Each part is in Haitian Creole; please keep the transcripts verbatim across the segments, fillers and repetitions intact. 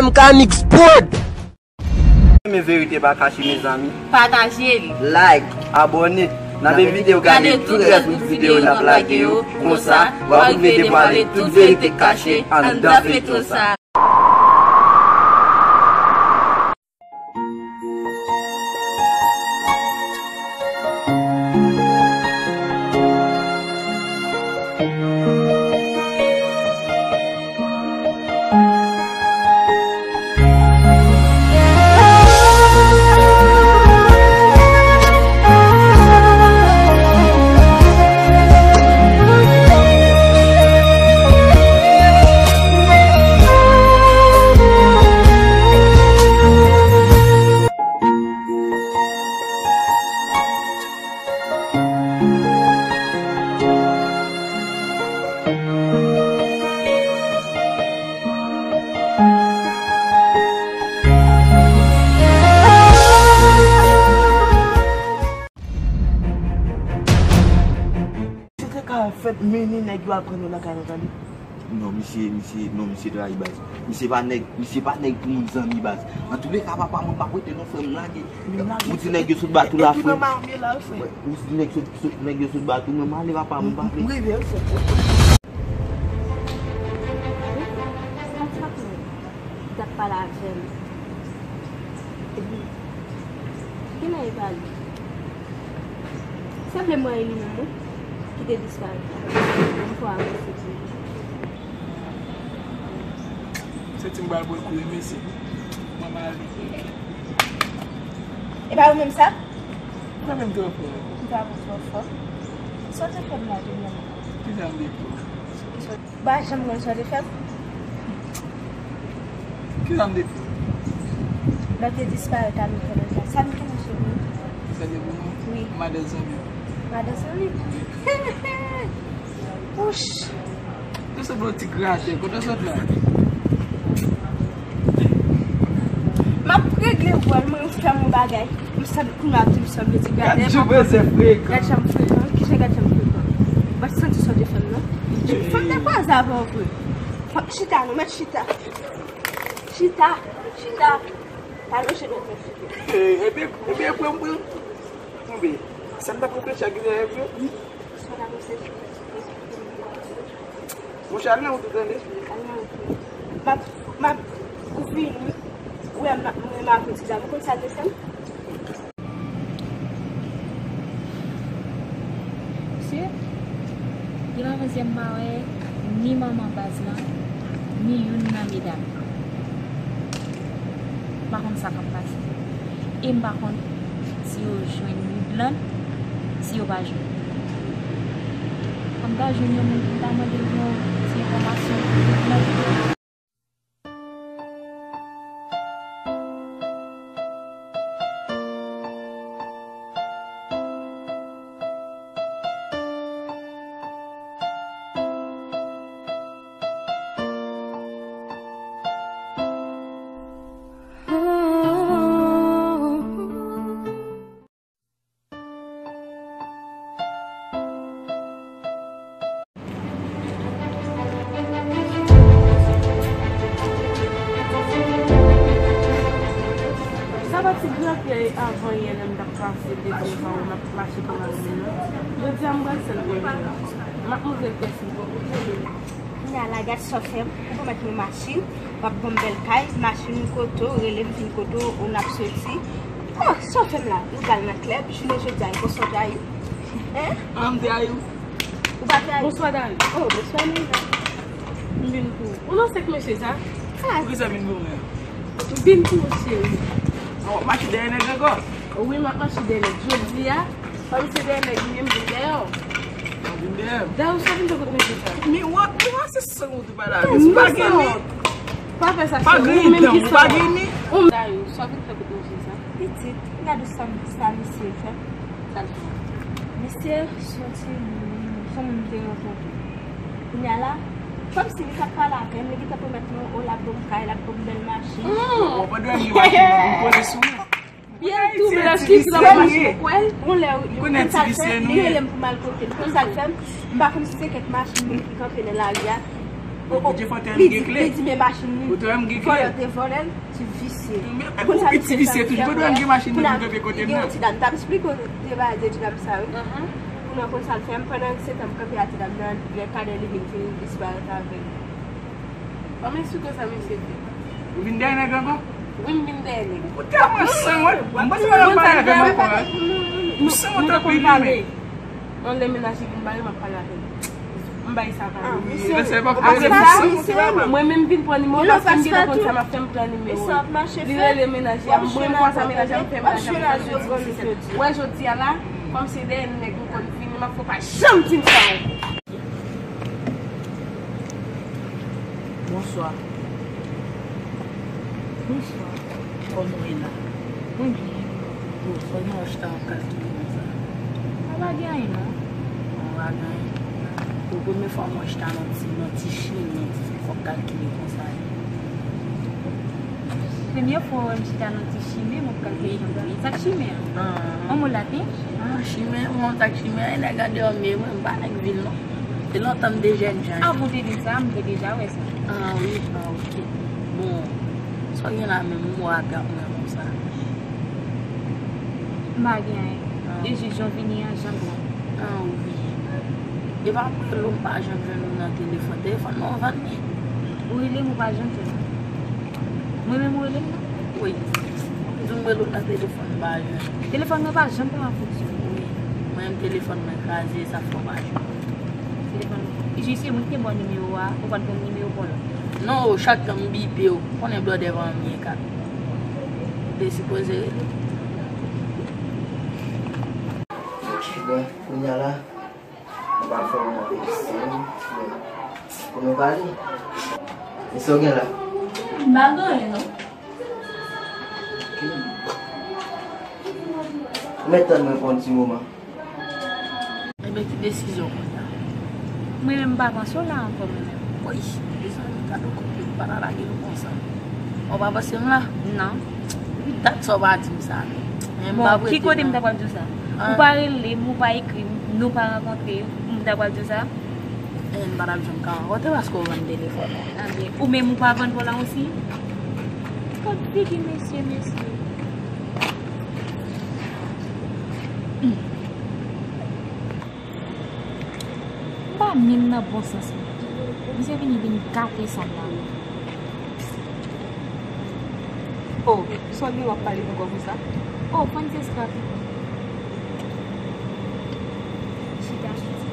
M K Mix Prod. Renmen verite pa kache, mezanmi. Pataje l. Like, abòne. N ap envite w gade tout rès videyo n ap lage yo. Konsa, w ap rive devwale tout verite k kache anndan feyton sa. Si te ka fèt, men ni nèg yo al pran nou lakay nou, tande. Non, misye, misye, non, misye trayi, baz. Misye pa nèg, misye pa nèg pou moun zanmi, baz. Antouleka, papa, mwen p ap rete non, frè m, lage. Ou di nèg yo sot bat ou la, frè. Ou di nèg sot, sot, nèg yo sot bat ou, men m ale, papa, mwen pa vle. M rive, wi, frè. Ki t ap pale avè m. Epi, kilè e pale? Sanble mwen e li menm, wi, ki te disparèt la. Yon fwa avanse tou. Se ti m pral pran kou, mesye. Mwen m ale. E pa ou menm sa? Mwen menm twò fò. Ou pa twò fò. Sa w te fè m la, Junior? Ki sa m te fè w? Ou pa janm konn sa w te fè m? Ki sa m te fè w? Lè w te disparèt a Michael la. Sa Michael cheri? Sa te pou mwen? Wi. Madan zanmi m. Madan zanmi m? Wouch! Ou sanble yon ti gratè, kote w sot la? M ap regle vwal mwen, ou fè m yon bagay. M sanble kounye a ap di m sanble ti gratè. Gad jan w bezwen frekan. Gad jan m frekan. Kijan gad jan m frekan? Ou pa t santi sa w te fè m, non? Fò m te kwaze avè w vre. Fò m chita, non, mèt chita. Chita, chita. Pa lonje non, mèt chita. Eh, ebyen, ebyen, pran, pran. Tonbe. Sa m t ap reflechi a, gen dèyè vre. Sa w t ap reflechi? Monchè, al nan wout ou tande. Al nan wout ou. M ap, m ap vini. Ou wè m ap, mwen m ap di sa. Ou konn sa l te fè m? Mesye, gen yon avanyè m pa wè ni manman baz lan, ni youn nan medam yo. M pa konn sa k ap pase. E m pa konn si yo jwenn Woodland, si yo pa jwenn. Fò m ta jwenn yon moun pou m ta mande l yon ti enfòmasyon pou Woodland. Sa pa ti gran pyè avan yè lè m t ap pase de zòn sa yo, m ap mache pou mache non. Jodi a m pral sèl pou li. M ap montre l kèsi. Kounye a la, gad sa w fè m. Ou pwomèt mwen machin, w ap ban m bèl kay, machin kote w, rele m vin kote w, ou n ap soti. Oh, sa w fè m la? Nou pral nan klèb, jounen jodi a, e konsa w trayi m? Hein? An, m trayi w. Ou pa trayi m? Bonswa, Dani. Oh, bonswa, Nina. M vin pou ou. Ou nan sèk mesye sa? Ah. Poukisa w vin pou mwen? M vin pou ou, cheri. An, w ap mache dèyè nèg ankò? Wi, m ap mache dèyè nèg. Jodi a, kòm se dèyè nèg li ye, m vin dèyè w. Ou vin dèyè m? Dèyè w, sa vin fè kot mesye sa? Miwa, miwa, se san ou te pale avè m. Pa gen li. Pa fè sa, cheri. Ou menm ki san ou. Pa gen li. Dayou, sa vin fè kot mesye sa? Pitit, gade sa, sa misye fè. Sa l fè? Misye se yon ti moun, se yon moun m te rankontre. Kounye a la, kòmsi li t ap pale avè m, li gentan pwomèt mwen, o, l ap ban m kay, l ap ban m bèl machin. Ou pa dwe gen machin, ou konnen sou mwen. Byen tou, men lè sou la machin kwè l, yon lè, yon lè sa l fè, li rele m pou m al kote l. Konn sa l fè m, m pa konn si se kèk machin moun ki kanpe nan lari a. Bon, Jefante, li di, li di men machin li. Vòlè te vòlè l, ti visye. Ou konn sa misye fè m? Ou konn sa misye fè m? Kounye a, ti dam, m t ap esplike w de bagay de ti dam sa, wi. Kounye a, ou konn sa l fè m? Pandan se tan m kanpe a ti dam nan, lè kadè li vin fini disparèt avè l. Ban m esplike w sa misye fè. Ou vin dèyè nèg ankò? Wi, m vin dèyè nèg. Ou tèlman san wont, m panse w pa pale avè m ankò, wi. Ou san wont anpil, wi, men. Yon lè mennaj li vin bare, m ap pale avè l. M bay sa vale. Apre sa, mwen menm vin pran nimewo l, paske m gentan konn sa m ap fè, m pran nimewo l. Li rele mennaj li a, mwen m kwè sa mennaj la, m fè mennaj la, m fè l di se sèt. Wè jodi a la, kòm se dèyè nèg m konn vini, m ap fè w pa janm di m sa ankò. Bonswa. Bonswa. Kòman w ye la? Mwen byen. Bon, fò nou wè chita w kalkile konsa. Sa pa gen anyen non. Bon, pa gen anyen. Bon, premye fwa mwen chita nan ti, nan ti chimen, fò w kalkile konsa. Premye fwa w wè m chita nan ti chimen, m ap kalkile konsa. Wi, wi. Sa k chimen an? An. An mo laten? An, chimen, mwen, sa k chimen, e nèg andeyò, men mwen, m pa nèg vil non. Se lontan m te jèn jan. Avan w te di m sa, m te deja wè sa. Ah wi, ah, ok. Bon, sa w gen la menm, ou mò atrap mwen konsa. M pa gen anyen. Ah. E jis jan w vini an, jan m pran. Ah wi. E pa mwen rele w, m pa janm jwenn ou nan telefòn. Telefòn nan w vann li? Ou rele m, ou pa janm jwenn mwen. Mwen menm ou rele m nan? Wi. Ou di m rele w nan telefòn, m pa jwenn. Telefòn mwen pa janm pran fonksyon. Wi. Mwen menm telefòn mwen kraze, sa fè w pa jwenn. Telefòn mwen. Jis se mwen ki te ba w nimewo a, ou pa t ban m nimewo pa w la. Non, chak tan m bipe w, konnen blòdè pa anyen ka. Ou te sipoze rele. Ok, bon, kounye a la, nou pa fè yon ti, pou nou pale. E sa w gen la? M pa gen anyen, non. Ok. Ou mèt tann mwen pou yon ti moman. Ebyen, ki desizyon w pran la? Mwen menm, m pa panse w la ankò, mwen menm. Woy, mezanmi, gade yon koup pye, m pa ta lage nou konsa. Ou pa panse m la? Non. Ki dat sa w pa di m sa? Men m pa prete non. Bon, ki kote m ta pral di w sa? Ou pa rele m, ou pa ekri m, nou pa rankontre, m ta pral di w sa? Eh, m pa t ap janm ka rankontre paske w vann telefòn ou. Anben, ou menm ou pa vann pa w la osi? Kot figi mesye, mesye. Hmm. M pa menm nan bon sans mwen. Misye vini vin gate san m la. Oh, sa w gen w ap pale pou kò konsa? Oh, Francesca ki bon. Chita, chita.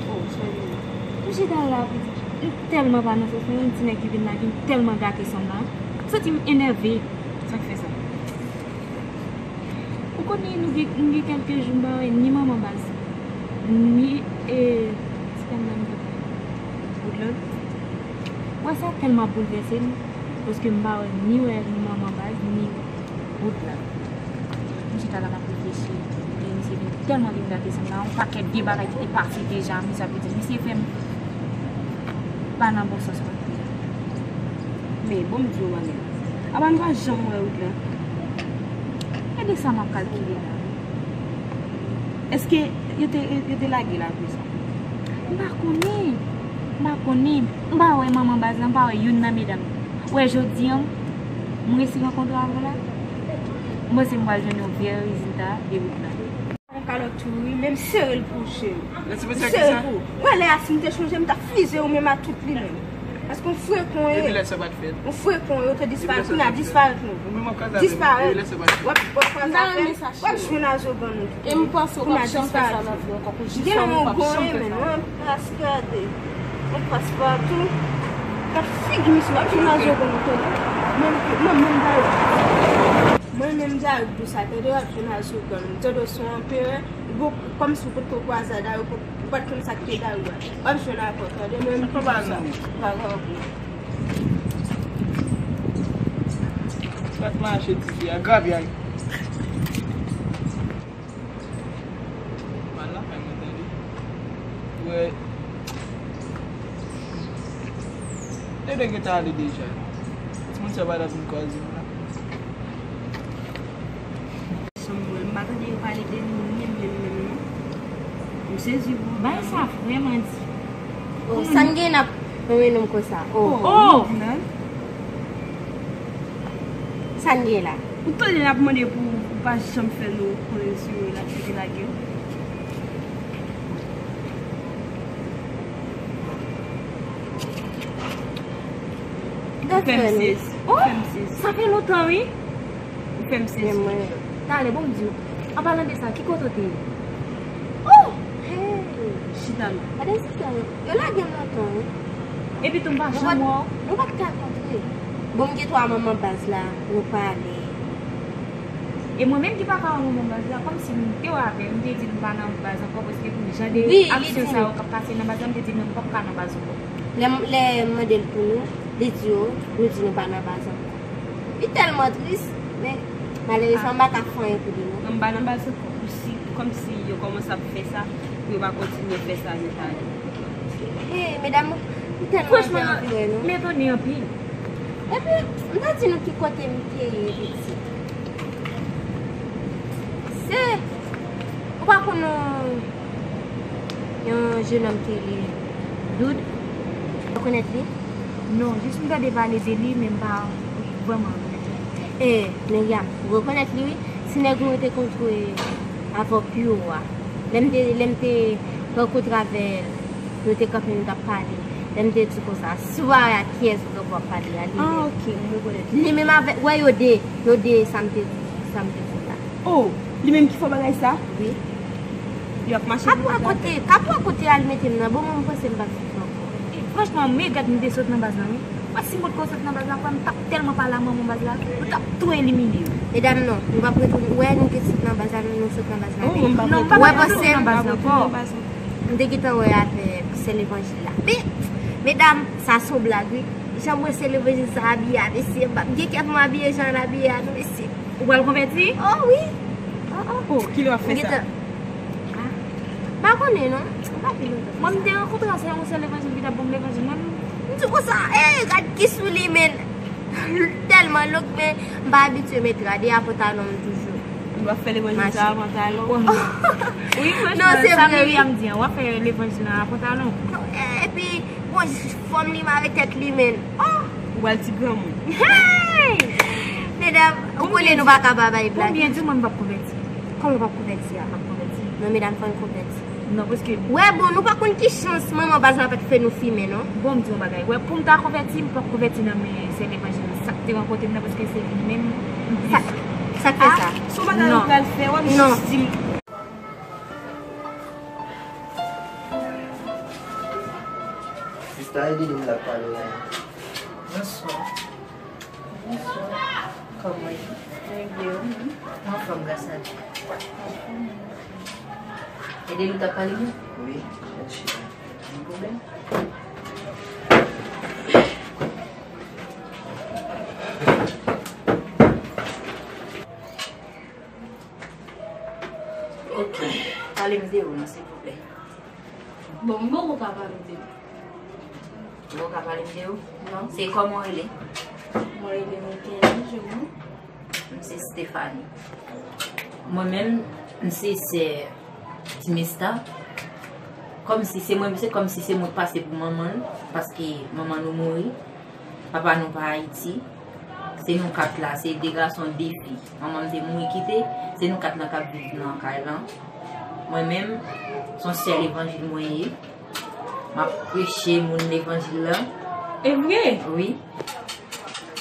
Oh, sorry. M chita la pou di, m tèlman pa nan sans mwen, yon ti nèg ki vin la, vin tèlman gate san m la. M santi m enève. Sa k fè sa? Ou konnen nou gen, nou gen kèlke jou m pa wè ni manman baz, ni, e, ti dam nan m t ap di, Woodland. Wè sa tèlman boulvèse m, paske m pa wè ni wè ni manman baz, ni Woodland. M chita la m ap reflechi, e misye vin tèlman vin gate san m la, yon pakèt vye bagay ki te pase deja, misye ap di, misye fè m pa nan bon sans mwen. Men, bon, m di w, Manel, apa nou pa janm wè wout la? Gade sa m ap kalkile la. Èske yo te, yo te lage l apre sa? M pa konnen. M pa konnen. M pa wè manman baz la, m pa wè youn nan medam yo. Wè jodi a, m resi rankontre avè w la. M panse m pral jwenn yon vyè rezilta de wout la. Yon kalòt tou wi, men m sere l pou ou, cheri. M sere l pou ou. Wè lè a si m te chonje, m t ap fize ou menm a tout li menm. Paske yon frekon ye. Depi lè sa pa t fèt. Yon frekon ye, ou te disparèt, kounye a disparèt nou. Disparèt. W ap, w ap pran zafè, w ap jwenn azogan nou. E m panse w p ap janm fè sa nan vi w ankò pou jis sa, w p ap janm fè sa. Paske gade, yon paspatou. Gad figi misye, w ap jwenn azogan nou tande. Mwen, mwen menm dayè. Mwen menm dayè di w sa tande, w ap jwenn azogan nou. Tande w se yon anperè, bon, kòmsi w potko kwaze a dayè, w pa t konn sa k te dayè a. W ap jwenn akò tande, mwen menm ki di w sa. Vagabon. Sa k mache ti fi a, grabay. M al lakay mwen tande. Wè. Dede gentan ale deja. Timoun sa pa t ap vin kwaze m la. Chanm mwen, m pa tande yo pale de li menm, menm, menm, non. M sezi pou bagay sa vrèman di. Oh, sa n gen n ap renmen nonm konsa. Oh. Oh. Sa n gen la. Ou tande n ap mande pou ou pa janm fè nou konnen si w lage lage w. Ou fè m sezi. Ou fè m sezi. Sa fè lontan, wi. Ou fè m sezi. Talè, bon, m di w. An palan de sa, ki kote w te ye? Oh! Hey! Chita non. Gade sista yo. Yo lage m lontan, wi. Epi tou, m pa janm wè w. Nou pa t ka kontre. Bon, m gen twa manman baz la, nou pale. E mwen menm ki pa ka wè manman baz la, kòmsi m te wè avè l, m te di l m pa nan baz ankò, paske pou jan de aksyon sa yo k ap pase nan baz la, m te di l non, m p ap ka nan baz ankò. Lè m, lè m mande l pou nou, li di yo, nou di nou pa nan baz ankò. Li tèlman tris, men malerezman, m pa ka fè anyen pou li, non. Non, m pa nan baz ankò. Si, kòmsi yo kòmanse ap fè sa, pou yo pa kontinye fè sa, nou pale. Hey, medam, m tèlman te anvi wè nou. Franchman, m etone anpil. Epi, m ta di nou ki kote m te ye, pitit. Se, ou pa konn yon, yon jenòm ki rele Doud? Ou rekonèt li? Non, jis m tande pale de li, men m pa vrèman rekonèt li. E, Miriam, ou rekonèt li, wi. Se nèg mwen te kontre avè w pi wo a. Lè m te, lè m te rankontre avè l, nou te kanpe, nou t ap pale. Lè m te di konsa, si w pa wè a kiyès ou kanpe w ap pale a, li menm. Ah, ok, m rekonèt. Li menm avèk, wè yo de, yo de, sa m te di, sa m te di la. Oh, li menm ki fè bagay sa? Wi. Li ap mache pou w gade. Kapwa kote, kapwa kote al mete m nan, bon, mwen m panse m pa t fouti ankò. E, franchman, men gad m te sot nan baz la, wi. Wè, si m potko sot nan baz la, frè m t ap tèlman pale a manman baz la, nou t ap tou elimine yo. Medam, non, nou p ap retounen. Wè, nou te sot nan baz la, men nou sot nan baz la. Oh, men m p ap retounen nan baz la ankò. M te gentan wè avèk sè levanjil la. Men, medam, sa se yon blag, wi. Jan m wè sè levanjil sa abiye a, mesye, m p ap gen kè pou m abiye jan l abiye a, non, mesye. Ou pral konvèti? Oh, wi. Oh, oh. Oh, kilè w ap fè sa? M pa konnen, non. M pa pi lontan. Mwen, m te rankontre avèk yon sè levanjil ki t ap ban m levanjil. Mwen, m di konsa, eh, gad ki sou li, men. Tèlman long, men m pa abitye met rad, e a pantalon m toujou. Ou ap fè levanjil sa a pantalon? Wi, franchman, sa Miriam di an, w ap fè levanjil la a pantalon. Non, eh, epi, bon, fòm li mare tèt li, men. Oh! Ou pral ti granmoun. Hey! Medam, ou konnen nou pa ka pa bay blag. Konbyen di mwen m p ap konvèti? Kòman w p ap konvèti a? M p ap konvèti. Non, medam, fò n konvèti. Non, paske. Wè, bon, nou pa konn ki chans manman baz la pa t fè nou fimen, non. Bon, m di yon bagay. Wè, pou m ta konvèti, m p ap konvèti nan men sè levanjil sa k te rankontre m nan, paske se li menm. Sa, sa k fè sa? Ah, se yon bagay ou pral fè, w ap jis di m. Sista Edeline la k pale la. Bonswa. Bonswa. Kòman w ye? Mwen byen, wi. Mwen anfòm, gras a Dye. Edeline t ap pale byen? Wi, mèsi. Gen pwoblèm? Ok. Pale m de ou non, silvouplè. Bon, m poko ka pale m de ou. Ou poko ka pale m de ou? Non. Se kòman w rele? Mwen rele Michaela Jomo. M se Stephanie. Mwen menm, m se sè Timesta. Kòmsi se mwen, se kòmsi se mwen k pase pou manman l, paske manman nou mouri. Papa nou pa Ayiti. Se nou kat la, se de gason, de fi. Manman m te mouri kite, se nou kat lan k ap viv nan kay lan. Mwen menm, se yon sè levanjil mwen ye. M ap preche moun levanjil la. E vre? Wi.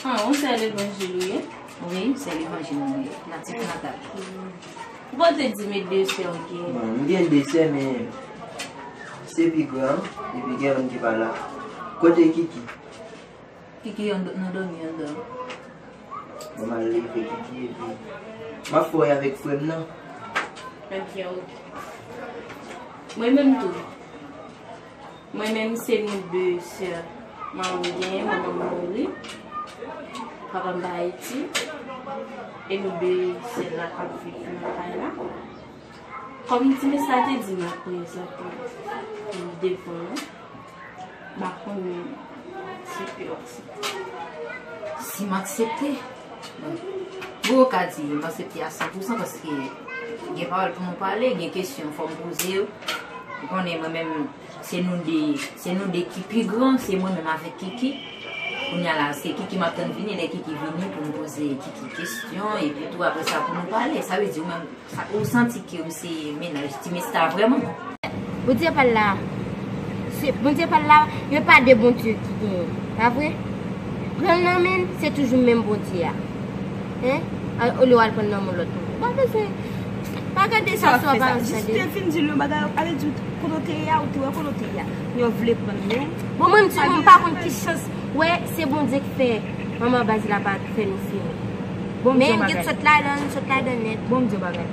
Ah, yon sè levanjil ou ye? Wi, sè levanjil mwen ye. Natif natal. Ou pa te di m de sè ou gen? Bon, m gen de sè, men se pi gran, epi gen youn ki pa la. Kote Kiki? Kiki nan dòmi anndan. Bon, m al leve Kiki epi m ap fè w avèk frè m nan. Ok, ok. Mwen menm tou. Mwen menm se nou de sè manman m genyen, manman m mouri. Papa m pa Ayiti. E nou de sè la k ap viv nan kay la. Kòm Timesta te di m ap prezante devan nou, m pa konnen si w aksepte. Si m aksepte? Bon, m poko ka di m aksepte a san pou san paske gen pawòl pou nou pale, gen kesyon fò m poze yo. Ou konnen mwen menm, Se nou de, se nou de ki pi gran, se mwen menm avèk Kiki. Kounye a la, se Kiki m ap tann vini, lè Kiki vini pou m poze Kiki kesyon, epi tou apre sa pou nou pale. Sa vle di ou menm, sa, ou santi ke ou se mennaj Ti Mista vrèman? Bondye pa l la. Se, Bondye pa l la, yo pa de Bondye ki genyen. Pa vre? Pran l nan men l, se toujou menm Bondye a. Hein? A, olye w al pran l nan men lòt moun. Pa bezwen. Pa gade sa sou aparans la. Jis te fin di l yon bagay, ale di w kote w te ye a, ou te wè kote w te ye a. Yo vle pran l, men. Bon, mwen, m di, bon, m pa konn ki chans. Wè, se Bondye ki fè manman Bazila pa fè nou fini. Bon, men m gen sot ladan, sot ladan nèt. Bon, m di w bagay.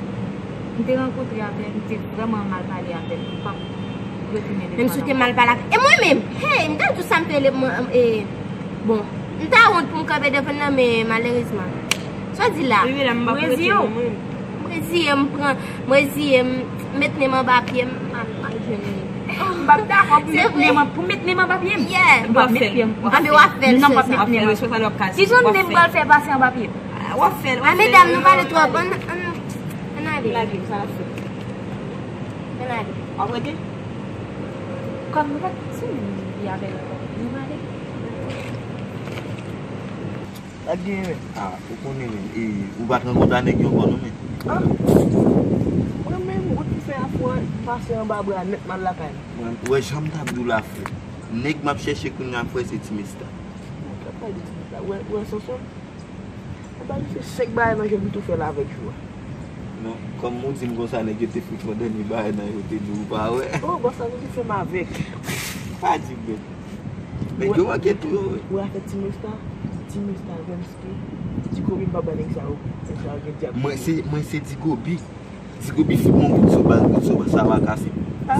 M te rankontre avè l, m te vrèman mal pale avè l. M p ap retounen devan l ankò. Menm si w te mal pale avè l. E mwen menm, hey, m ta di w sa m te rele mwen, e, bon, m ta wont pou m kanpe devan l nan, men malerezman. Sa w di la? M reziye w. M reziye, m pran, m reziye, m met nen m anba pye m, m al, m al jwenn li. M p ap dakò pou met nen m, pou met nen m anba pye m. Yeah. M p ap met pye m. Anben w ap fè l. Non, m p ap met nen m. Ki jan nen m pral fè pase anba pye m? W ap fè l, w ap fè l. A medam, nou pale twòp. Ann, ann, ann ale. Ann ale, sa n ap fè? Ann ale. W ap rete? Kòm nou pa t sou menm vi avè l ankò. Nou pale. Sa k genyen, men? A, ou konnen, men. E, ou pa t rankontre a nèg yo ankò, non, men. A? Mwen menm, wout m fè a fwè, m pase anba bra nèt, m al lakay m. Mwen, ou wè jan m t ap di w la, frè. Nèg m ap chèche kounye a, frè, se Ti Mista. Mwen t ap pale de Ti Mista. Ou wè, ou wè Sonson? Ou ba misye senk bagay nan je l, li tou fè l avèk jou a. Non, kòm ou di m konsa, nèg yo te fout yon dènye bagay nan yo te di ou pa wè. Oh, bòs la, nou te fè m avèk. Pa di bèt. Nèg yo manke tou yo, wi. Ou wè afè Ti Mista, Ti Mista, Vensky, Ti Gobi, m pa bay nèg sa yo. Nèg sa yo gen dyab. Mwen se, mwen se Ti Gobi. Ti Gobi fout mwen kout sou bal, kout sou bal, sa pa kase.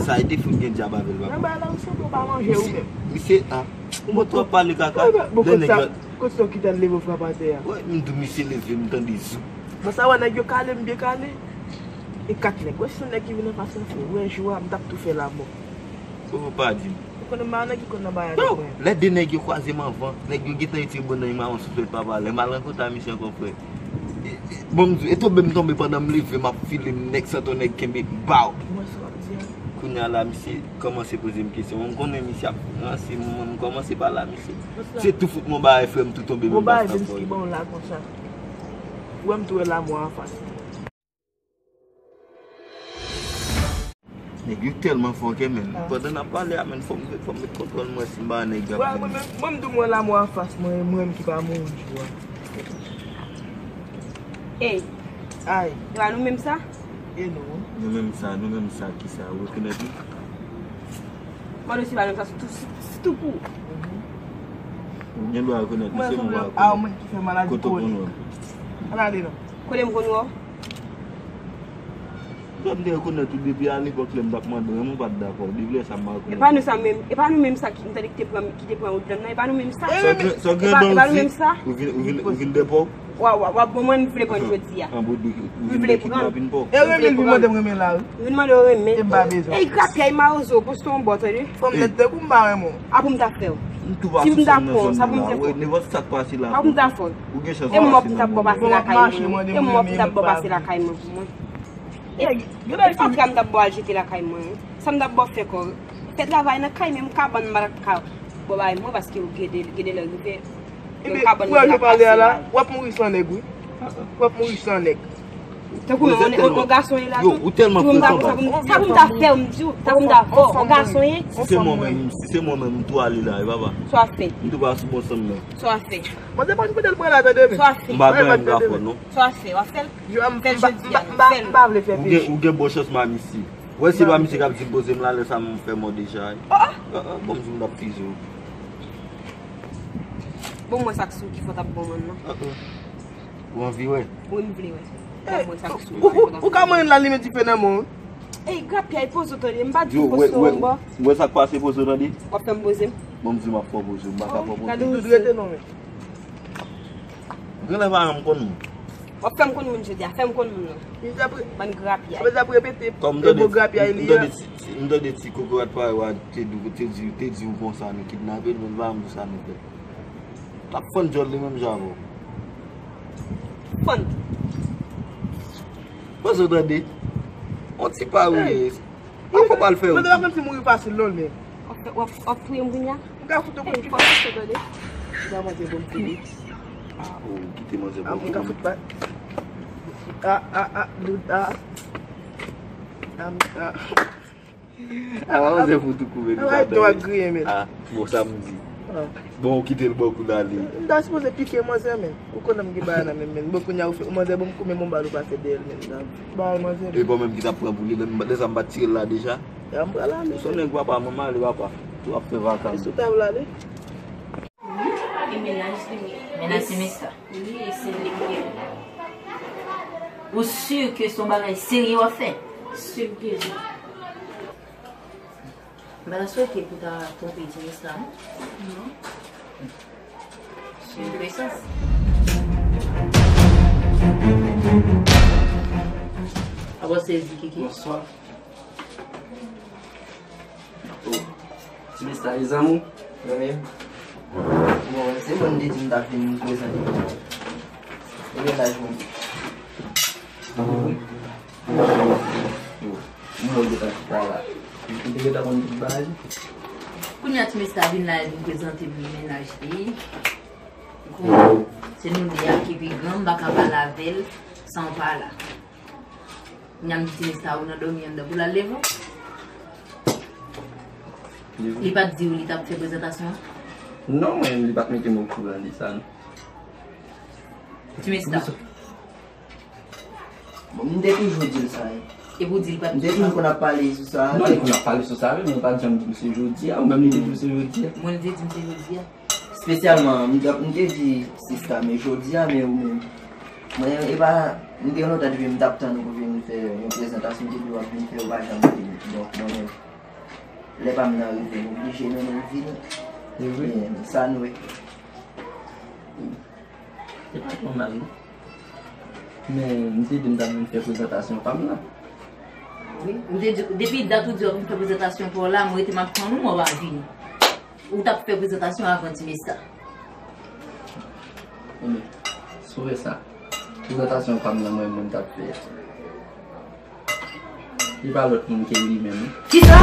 Sa e te fout gen dyab avè l, papa. Nan bagay la, ou sanble w pa manje ou menm. Misye, a, ou twò pale kaka. Lè nèg yo Kote sa w kite l leve w frape atè a? Wè, m di w misye leve, m tande zou. Bon, sa wè nèg yo kale m byen kale. E kat nèg. Wè si se yon nèg ki vin anfas mwen, frè. Wè jou a, m t ap tou fè lamò. Ou pa di m. Ou konnen m pa nèg ki konn nan bagay avèk mwen. Lè de nèg yo kwaze m anvan, nèg yo gentan retire bannann mawon sou tèt papa. Lè m al rankontre a misye ankò, frè. E, e, bon, m di w, e tonbe m tonbe pandan m leve, m ap file, m nèg santo nèg kenbe, baw! Mwen sa w ap di a. Kounye a la, misye kòmanse poze m kesyon. Mwen m konnen misye ap ranse m, mwen m kòmanse pale a misye. Se tou fout mwen bagay frè m tou tonbe menm pa sa fò. Bon bagay Vensky ban w la konsa. Ou wè m tou wè lamò anfas. Nèg yo tèlman fò ke men. Pandan n ap pale a men fò m fò m met kontwòl mwen si m pa nèg ap vini. Mwen m tou mwen lamò anfas mwen, mwen m ki pa mouri jou a. Ey. Ay. E pa nou menm sa? E nou. Nou menm sa, nou menm sa kisa? Ou rekonèt li? Mwen osi pa menm sa, sitou, sitou pou ou. Ou gen dwa rekonèt li, se mwen pa rekonèt. Kote w konn wè l? Ann ale non. Kote m konn wè w? Lè m te rekonèt ou depi alepòk lè m t ap mande w, mwen pa t dakò. Depi lè sa m pa rekonèt ou. E pa nou sa menm, e pa nou menm sa ki, m tande ki te pran, ki te pran Woodland nan, e pa nou menm sa? Sa w gen, sa w gen dan w di? Ou vin, ou vin, ou vin dèpò? W ap, w ap, w ap ban mwen, m vle pran jodi a. An bout de, ou vin de kidnapin pa w. E renmen l vin mande m renmen la wi. Vin mande w renmen. E m pa bezwen. Ey, grapyay mawozo, poste yon bò, tande. Fò m nèt tankou m pa renmen w. A pou m ta fè w. M tou pa sou sèn nan zòn nan la. Nenpòt sa k pase la. A pou m ta fè w. Ou gen chans pase nan mwen. E mò pou m ta bò pase lakay mwen. E mò pou m ta bò pase lakay mwen pou mwen. E fatra m t ap ba w al jete lakay mwen. Sa m t ap ba w fè kò. Fè travay nan kay menm kabann m pa t ka ba w bay mwen paske ou gen de, gen de lè rive. Ebyen, pou yo pale a la, w ap mouri san nèg wi. W ap mouri san nèg. Tankou yon, yon, yon gason ye la tou. Yo, ou tèlman pran konba. Sa pou m ta fè w, m di w, sa pou m ta fè w, yon gason ye. Si se mwen menm, si se mwen menm, m tou ale la wi papa. Sa w ap fè? M tou pa sou bon san m nan. Sa w ap fè? Mwen se pa kote l pran la tande men. Sa w ap fè? M pa gen anyen m ka fè non. Sa w ap fè? W ap fè l? Fè l jodi a, fè l. M pa vle fè peche. Ou gen, ou gen bon chans m a misye. Wè se pa misye k ap di m poze m la, lè sa m fè mò deja. Bon, m di m t ap fize w. Bon, mwen sa k sou ki fò t ap bon mwen nan. Ou anvi wè? Wi, m vle wè. Bon, mwen sa k sou ki fò t ap bon mwen. Ou ka manyen lalimyè dife nan men w. Ey, grapyay poze w tande, m pa di w poste yon bò. Ou wè sa k pase poze w tande? W ap fè m poze m. Bon, m di m ap fè w poze w, m pa ka fè w poze w. Gade w rete non men. Genlè pa janm konn moun. W ap fè m konn moun jodi a, fè m konn moun nan. Bann grapyay. Apre sa ap repete, e bon grapyay li a. M tande ti, ti, m tande ti kokorat parèy w a te di, te di, te di w konsa nou kidnape l, men pa janm di sa nou fè. T ap fann djòl li menm jan avè w. Fann. Pase w tande. On ti pa wi. Ankò pral fè yo. Mwen te pa konn si mouri fasil non men. W ap, w ap touye m kounye a? M ka fout ou kout pik. Fò w tande. Ou pa manzè bon kout pik. Ah, ou kite manzè bon kout pik. Ah, m ka fout pa. Ah, ah, ah, doud, ah. Ah, ah. Ah, pa manzè fout ou koube nou sa. Ah, dwa griyen, men. Ah, bon, sa m di. Ah. Bon, ou kite l bò kou l ale. M ta sipoze pike manzè, men. Ou konnen m gen bagay nan men m, men. Bon, kounye a ou fè, manzè bon m kou, men m ba l ou pase dèyè l, men. Bay manzè. E bon, menm ki t ap pran pou li, lè m, lè sa m pa t tire l la deja. Ya, m pral ale. Son nèg papa, manman ale papa. Tou ap fè vakans. E sou tab la, ale. Wi, e mennaj li, wi. Mennaj Semesta. Wi, e se li ki gen. Ou si ke se yon bagay serye w ap fè? Si ke wi. M pa ta swete pou ta twonpe Semesta, non. Non. Se yon konesans. Apa w sezi, Kiki? Bonswa. Oh. Semesta, e zanmi w? Mwen menm. Bon, se bon, m te di m t ap vin prezante. E mennaj mwen. Mwen wè w gentan chita la. Ou te gentan konn tout bagay? Kounye a Semesta vin la, li vin prezante m mennaj li. Bon, se nou de a ki pi gran, m pa ka pale avè l san w pa la. Kounye a m di Semesta ou nan dòmi anndan pou l al leve w. Li pa t di w li t ap fè prezantasyon an? Non, mwen, li pa t mete m okouran de sa, non. Semesta. Bon, m te toujou di l sa, wi. Epi w di l pa t di sa? M te toujou konn ap pale sou sa. Non, li konn ap pale sou sa, wi, men li pa t janm di m se jodi a, ou menm li te di m se jodi a. Mwen, li te di m se jodi a. Espesyalman, m te, m te di sista, men jodi a, men ou menm. Mwen, e pa, m gen lontan depi m t ap tann ou pou vin fè yon prezantasyon, m te di w ap vin fè, ou pa janm vini. Donk, mwen menm, lè pa m nan rive, m oblije mennen w vini. E vre? Men, sa nou ye. Se pa twò mal, non. Men, m te di m t ap vin fè prezantasyon pa m nan. Wi, m te di, depi dat ou di w ap vin fè prezantasyon pa w la, mwen rete m ap tann ou, mwen pa vini. Ou t ap fè prezantasyon avan Semesta. Ebyen, si w fè sa, prezantasyon pa m nan mwen menm m t ap fè a. Li pa lòt moun ke li menm. Kisa? M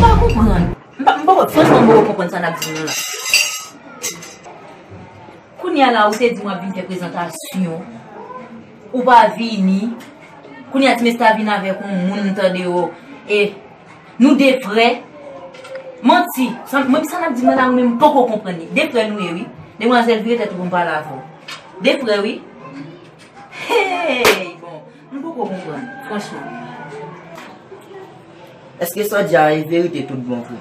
pa konprann. M pa, m pa, franchman, m poko konprann sa n ap di nou la. Kounye a la, ou te di m w ap vin fè prezantasyon. Ou pa vini. Kounye a, Semesta vin avèk yon moun, m tande yo. E nou de frè. Manti. Sa, mwen, sa n ap di m nan la, mwen menm, m poko konprann li. De frè nou ye, wi. Demwazèl, vire tèt ou pou m pale avè w. De frè, wi. Hey! Bon, m poko konprann, franchman. Èske sa w di a e verite tout bon vre?